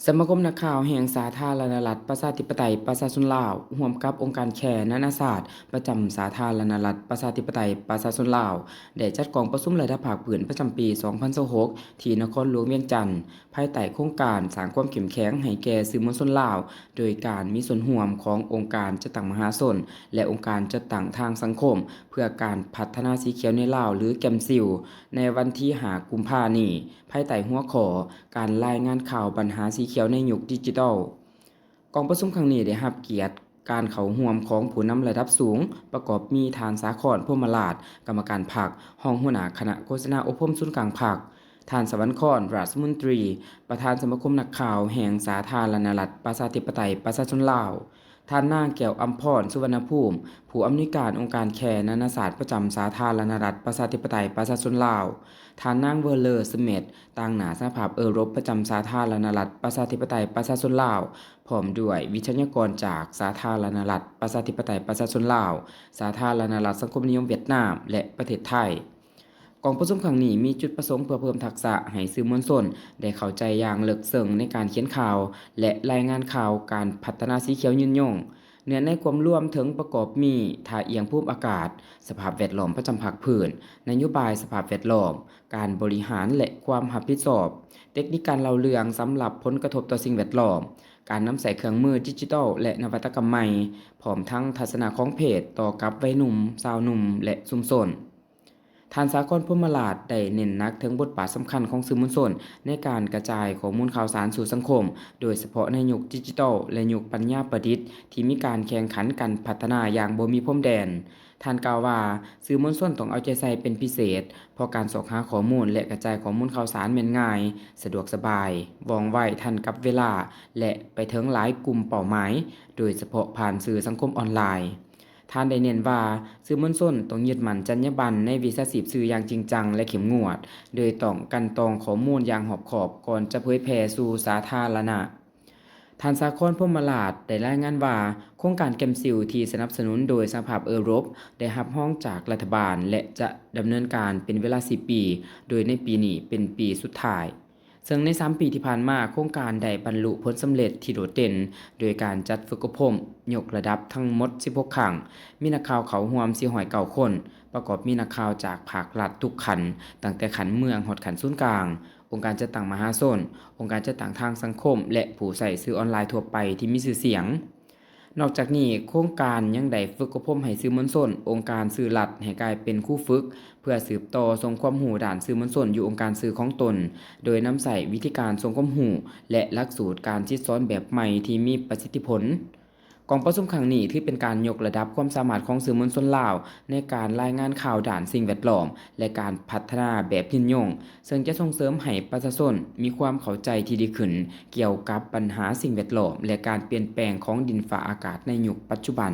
ສະມາຄົມນັກຂ່າວແຫ່ງສາທາລະນະລັດ ປະຊາທິປະໄຕ ປະຊາຊົນລາວ ຮ່ວມກັບອົງການແຄນານາຊາດ ປະຈຳສາທາລະນະລັດ ປະຊາທິປະໄຕ ປະຊາຊົນລາວ ໄດ້ຈັດກອງປະຊຸມລະດັບພາກພື້ນປະຈຳປີສອງພັນຊາວຫົກ ທີ່ນະຄອນຫຼວງວຽງຈັນ ພາຍໃຕ້ໂຄງການສ້າງຄວາມເຂັ້ມແຂງໃຫ້ແກ່ສື່ມວນຊົນລາວ ໂດຍການມີສ່ວນຮ່ວມຂອງອົງການຈັດຕັ້ງມະຫາຊົນ ແລະ ອົງການຈັດຕັ້ງທາງສັງຄົມ ເພື່ອການພັດທະນາສີຂຽວໃນລາວ ຫຼື ແກມຊິວ ໃນວັນທີຫ້າ ກຸມພານີ້ ພາຍໃຕ້ຫົວຂໍ້ ການລາຍງານຂ່າວບັນຫາສີຂຽວໃນຍຸກດິຈິຕອນ. ກອງປະຊຸມຄັ້ງນີ້ໄດ້ຮັບກຽດການເຂົ້າຮ່ວມຂອງຜູ້ນຳລະດັບສູງ ປະກອບມີທ່ານ ສາຄອນ ພົມມະລາດ ກຳມະການພັກ, ຮອງຫົວໜ້າຄະນະໂຄສະນາອົບຮົມສູນກາງພັກ, ທ່ານ ສະຫວັນຄອນ ຣາຊມົນຕີ ປະທານສະມາຄົມນັກຂ່າວແຫ່ງສາທາລະນະລັດ ປະຊາທິປະໄຕ ປະຊາຊົນລາວ, ທ່ານນາງ ແກ້ວອຳພອນ ສຸວັນນະພູມ ຜູ້ອຳນວຍການອົງການແຄນານາຊາດປະຈຳສາທາລະນະລັດ ປະຊາທິປະໄຕ ປະຊາຊົນລາວ, ທ່ານນາງ ເວີເລີ ສະເມັດ ຕາງໜ້າສະຫະພາບເອີຣົບປະຈຳສາທາລະນະລັດ ປະຊາທິປະໄຕ ປະຊາຊົນລາວ, ພ້ອມດ້ວຍວິທະຍາກອນຈາກສາທາລະນະລັດ ປະຊາທິປະໄຕ ປະຊາຊົນລາວ, ສາທາລະນະລັດສັງຄົມນິຍົມຫວຽດນາມ ແລະ ປະເທດໄທ. ກອງປະຊຸມຄັ້ງນີ້ມີຈຸດປະສົງເພື່ອເພີ່ມທັກສະໃຫ້ສື່ມວນຊົນໄດ້ເຂົ້າໃຈຢ່າງເລິກເຊິ່ງໃນການຂຽນຂ່າວ ແລະ ລາຍງານຂ່າວການພັດທະນາສີຂຽວຍືນຍົງ. ເນື້ອໃນຄວາມລວມເຖິງປະກອບມີ ທ່າອ່ຽງພູມອາກາດ, ສະພາບແວດລ້ອມປະຈຳພາກພື້ນ, ນະໂຍບາຍສະພາບແວດລ້ອມ, ການບໍລິຫານ ແລະ ຄວາມຮັບຜິດຊອບ, ເຕັກນິກການເລົ່າເລື່ອງສຳລັບຜົນກະທົບຕໍ່ສິ່ງແວດລ້ອມ, ການນຳໃຊ້ເຄື່ອງມືດິຈິຕອນ ແລະ ນະວັດຕະກຳໃໝ່, ພ້ອມທັງທັດສະນະຂອງເພດຕໍ່ກັບໄວໜຸ່ມ, ຊາວໜຸ່ມ ແລະ ຊຸມຊົນ. ທ່ານ ສາຄອນ ພົມມະລາດ ໄດ້ເນັ້ນໜັກເຖິງບົດບາດສຳຄັນຂອງສື່ມວນຊົນໃນການກະຈາຍຂໍ້ມູນຂ່າວສານສູ່ສັງຄົມ, ໂດຍສະເພາະໃນຍຸກດິຈິຕອນ ແລະ ຍຸກປັນຍາປະດິດທີ່ມີການແຂ່ງຂັນກັນພັດທະນາຢ່າງບໍ່ມີພົມແດນ. ທ່ານກ່າວວ່າ, ສື່ມວນຊົນຕ້ອງເອົາໃຈໃສ່ເປັນພິເສດ, ເພາະການຊອກຫາຂໍ້ມູນ ແລະ ກະຈາຍຂໍ້ມູນຂ່າວສານແມ່ນງ່າຍ, ສະດວກສະບາຍ, ວ່ອງໄວ, ທັນກັບເວລາ ແລະ ໄປເຖິງຫຼາຍກຸ່ມເປົ້າໝາຍ, ໂດຍສະເພາະຜ່ານສື່ສັງຄົມອອນລາຍ. ທ່ານໄດ້ເນັ້ນວ່າ, ສື່ມວນຊົນຕ້ອງຍຶດໝັ້ນຈັນຍາບັນໃນວິຊາຊີບສື່ຢ່າງຈິງຈັງ ແລະ ເຂັ້ມງວດ, ໂດຍຕ້ອງກັ່ນຕອງຂໍ້ມູນຢ່າງຮອບຄອບກ່ອນຈະເຜີຍແຜ່ສູ່ສາທາລະນະ. ທ່ານ ສາຄອນ ພົມມະລາດ ໄດ້ລາຍງານວ່າ, ໂຄງການແກມຊິວທີ່ສະໜັບສະໜູນໂດຍສະຫະພາບເອີຣົບ ໄດ້ຮັບຮອງຈາກລັດຖະບານ ແລະ ຈະດຳເນີນການເປັນເວລາສິບປີ, ໂດຍໃນປີນີ້ເປັນປີສຸດທ້າຍ. ເຊິ່ງໃນສາມປີທີ່ຜ່ານມາ, ໂຄງການໄດ້ບັນລຸຜົນສຳເລັດທີ່ໂດດເດັ່ນ ໂດຍການຈັດຝຶກອົບຮົມຍົກລະດັບທັງໝົດສິບຫົກຄັ້ງ, ມີນັກຂ່າວເຂົ້າຮ່ວມສີ່ຮ້ອຍເກົ້າຄົນ, ປະກອບມີນັກຂ່າວຈາກພາກລັດທຸກຂັ້ນ, ຕັ້ງແຕ່ຂັ້ນເມືອງຮອດຂັ້ນສູນກາງ, ອົງການຈັດຕັ້ງມະຫາຊົນ, ອົງການຈັດຕັ້ງທາງສັງຄົມ ແລະ ຜູ້ໃຊ້ສື່ອອນລາຍທົ່ວໄປທີ່ມີຊື່ສຽງ. ນອກຈາກນີ້, ໂຄງການຍັງໄດ້ຝຶກອົບຮົມໃຫ້ສື່ມວນຊົນ, ອົງການສື່ລັດໃຫ້ກາຍເປັນຄູຝຶກ, ເພື່ອສືບຕໍ່ສົ່ງຄວາມຮູ້ດ້ານສື່ມວນຊົນຢູ່ອົງການສື່ຂອງຕົນ, ໂດຍນຳໃຊ້ວິທີການສົ່ງຄວາມຮູ້ ແລະ ຫຼັກສູດການສິດສອນແບບໃໝ່ທີ່ມີປະສິດທິຜົນ. ກອງປະຊຸມຄັ້ງນີ້ຖືເປັນການຍົກລະດັບຄວາມສາມາດຂອງສື່ມວນຊົນລາວໃນການລາຍງານຂ່າວດ້ານສິ່ງແວດລ້ອມ ແລະ ການພັດທະນາແບບຍືນຍົງ, ເຊິ່ງຈະສົ່ງເສີມໃຫ້ປະຊາຊົນມີຄວາມເຂົ້າໃຈທີ່ດີຂຶ້ນກ່ຽວກັບບັນຫາສິ່ງແວດລ້ອມ ແລະ ການປ່ຽນແປງຂອງດິນຟ້າອາກາດໃນຍຸກປັດຈຸບັນ.